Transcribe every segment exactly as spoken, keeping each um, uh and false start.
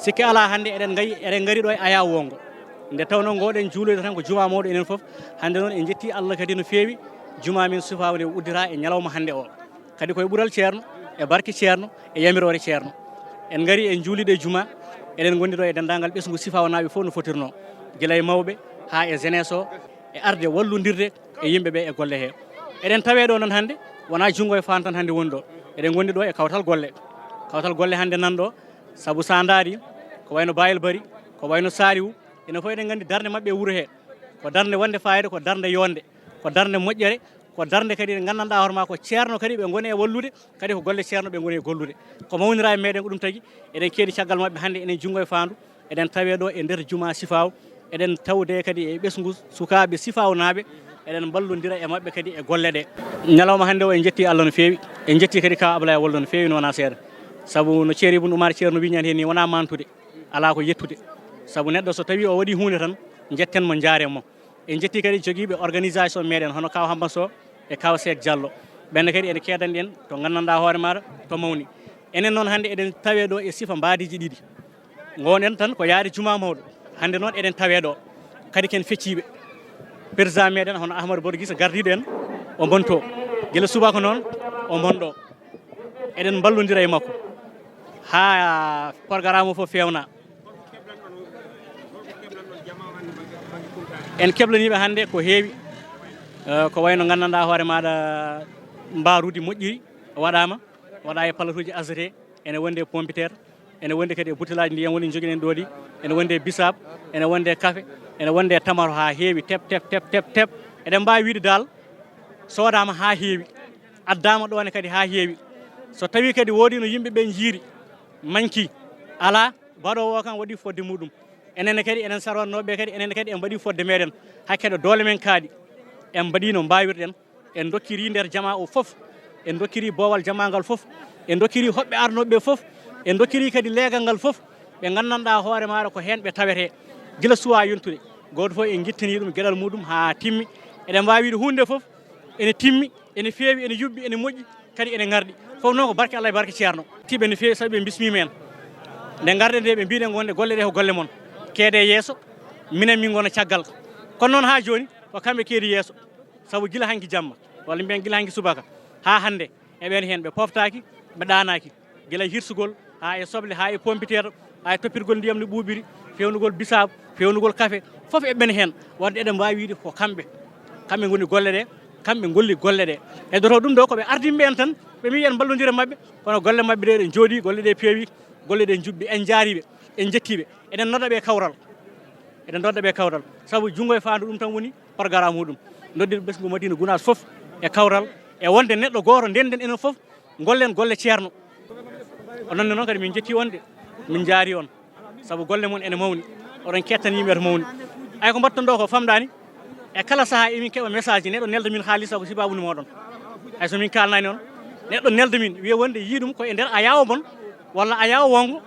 Sikke alaa, hannde eɗen ngayi, eɗen ngari ɗo e Ayaw Wongo. Nde tawnoo ngoɗen juuloyde tan ko jumaa mawɗo enen fof, hannde noon en njettii Allah kadi no feewi, jumaa men Sifaawa nde uddita e ñalawma hannde o. Kadi koye ɓural Ceerno, e barke Ceerno, e yamiroore Ceerno. En ngari en juuliiɗo e jumaa, eɗen ngondi ɗo e denndaangal ɓesngu Sifaawanaaɓe fof no fotirnoo, gila e mawɓe haa e jeunesse o, e arde wallondirde e yimɓe ɓe e golle he. Eɗen tawee ɗo noon hannde, wonaa junngo e faandu tan hannde woni ɗo. Eɗen ngondi ɗo e kawtal golle. Kawtal golle hannde nan ɗo, sabu so a ndaari, ko wayno Bayel Bari, ko wayno Saliwu, ene fof eɗen nganndi darnde maɓɓe e wuro he. Ko darnde wonde fayida, ko darnde yonde, ko darnde moƴƴere, ko darnde kadi nde nganndanɗaa hoore maa ko Ceerno kadi ɓe ngoni e wallude, kadi ko golle Ceerno ɓe ngoni e gollude. Ko mawnira e meɗen ko ɗum tagi, eɗen keedi caggal maɓɓe hannde, enen junngo e faandu, eɗen tawee ɗo e nder jumaa Sifaaw, eɗen tawde kadi e ɓesngu sukaaɓe Sifaawnaaɓe, eɗen mballondira e maɓɓe kadi e golle ɗe. Ñalawma hannde o en njettii Allah no feewi, en njettii kadi Kaaw Ablaye Wolde no feewi, no wonaa seeɗa. Sabu no Ceerno Ibn Umar Ceerno wiññani heen ni, wonaa mantude, alaa ko yettude. Sabu neɗɗo so tawii o waɗii huunde tan, njetten mo, njaaren mo. En njettii kadi jogiiɓe organisation meɗen, hono Kaaw Hamba Sow e Kaaw Seek Diallo. Ɓenne kadi ene keedanɗen to nganndanɗaa hoore maaɗa, to mawni. Enen noon hannde eɗen tawee ɗo e sifa mbaadiiji ɗiɗi. Ngoɗen tan ko yaade jumaa mawɗo. Hannde noon eɗen tawee ɗo. Kadi ken fecciiɓe. Président meɗen hono Ahmadou Bodo Guissé gardiiɗo en, o mbonto. Gila subaka noon, o mbonɗo. Eɗen mballondira e makko haa programme o fof feewna. En keblaniiɓe hannde ko heewi, eh, ko wayno nganndanɗaa hoore maaɗa, mbaruuji moƴƴiri waɗaama, waɗa e palatuuji azote, ene wonde e pompiteer, ene wonde kadi e butelaaji ndiyam woni jogiɗen ɗo ɗi, ene wonde e bisaab, ene wonde e kafe, ene wonde e tamaro haa heewi, tep, tep, tep, tep, tep. Eɗen mbaawi wiide daal, soodaama haa heewi, addaama ɗo ne kadi haa heewi. So tawii kadi woodii no yimɓe ɓe njiiri, mañki, alaa, baɗoowo o kam waɗii fodde muɗum. Enen ne kadi, enen sarwannooɓe kadi, enen ne kadi en mbaɗii fodde meɗen. Hakke ɗo doole men kaaɗi, en mbaɗii no mbaawirɗen. En ndokkiri nder jamaa o fof, en ndokkiri boowal jamaa ngal fof, en ndokkiri hoɓɓe arnooɓe ɓe fof, en ndokkiri kadi leegal ngal fof, ɓe nganndanɗaa hoore maaɗa ko heen ɓe tawetee. Gila suwaa yontude, gooto fof en ngittanii ɗum geɗal muɗum haa timmi. Eɗen mbaawi wiide huunde fof ene timmi, ene feewi, ene yuɓɓi, ene moƴƴi, kadi ene ngarɗi. Fof noon ko barke Allah e barke Ceerno. Tiiɓe no feewi, sabu ɓe mbismiima en. Nde ngarɗen nde, ɓe mbiɗen wonde golle ɗe ko golle mon. Keede yeeso, minen min ngona caggal. Kono noon haa jooni, ko kamɓe keedi yeeso. Sabu gila hanki jamma, walla mbiyen gila hanki subaka, haa hannde, eɓen heen, ɓe poftaaki, ɓe ɗaanaaki. Gila e hirsugol, haa e soble, haa e pompiteer, haa e toppirgol ndiyam no ɓuuɓiri, feewnugol bisaab, feewnugol kafe, fof eɓen heen. Wonde eɗen mbaawi wiide ko kamɓe, kamɓe ngoni golle ɗe, kamɓe ngolli golle ɗe. Heddoto ɗum ɗo ko ɓe ardinɓe en tan, ɓe mbi en mballondira maɓɓe, kono golle maɓɓe ɗe, ɗe njooɗi, golle ɗe peewi, golle ɗe njuɓɓi, en njaariiɓe, en njettiiɓe. Eɗen nodda ɓe kawral, eɗen nodda ɓe kawral, sabu junngo e faandu ɗum tan woni programme muɗum. Noddi ɓesngu Madina Gunaas fof e kawral, e wonde neɗɗo gooto ndennden enen fof, ngollen golle Ceerno. O nonne noon kadi min njetti on de, min njaari on, sabu golle mon ene mawni, oɗon kettani yimɓe to mawni. Ay ko mbaɗton ɗo ko famɗani, e kala sahaa emin keɓa message, neɗɗo nelda min haalis ko sibabude moɗon. Ay so min kalnani on, neɗɗo nelda min, wiya wonde yii ɗum ko e nder Ayaw mon, walla Ayaw Wongo,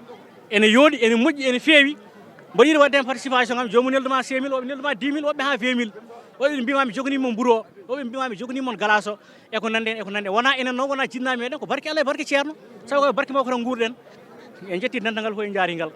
ene yooɗi, ene moƴƴi, ene feewi. Mbaɗiɗo waɗde heen participation kam, joomum nelduma cinq mille, woɓɓe nelduma dix mille, woɓɓe haa vingt mille. Woɓɓe mbima mi joganii mon mburu o, woɓɓe mbima mi joganii mon glace o, e ko nanndi heen, e ko nanndi heen. Wonaa enen noon, wonaa jinnaaɓe meɗen, ko barke Allah e barke Ceerno. Sabu ko e barke makko tan nguurɗen. En njetti dental ngal fof, en njaari ngal.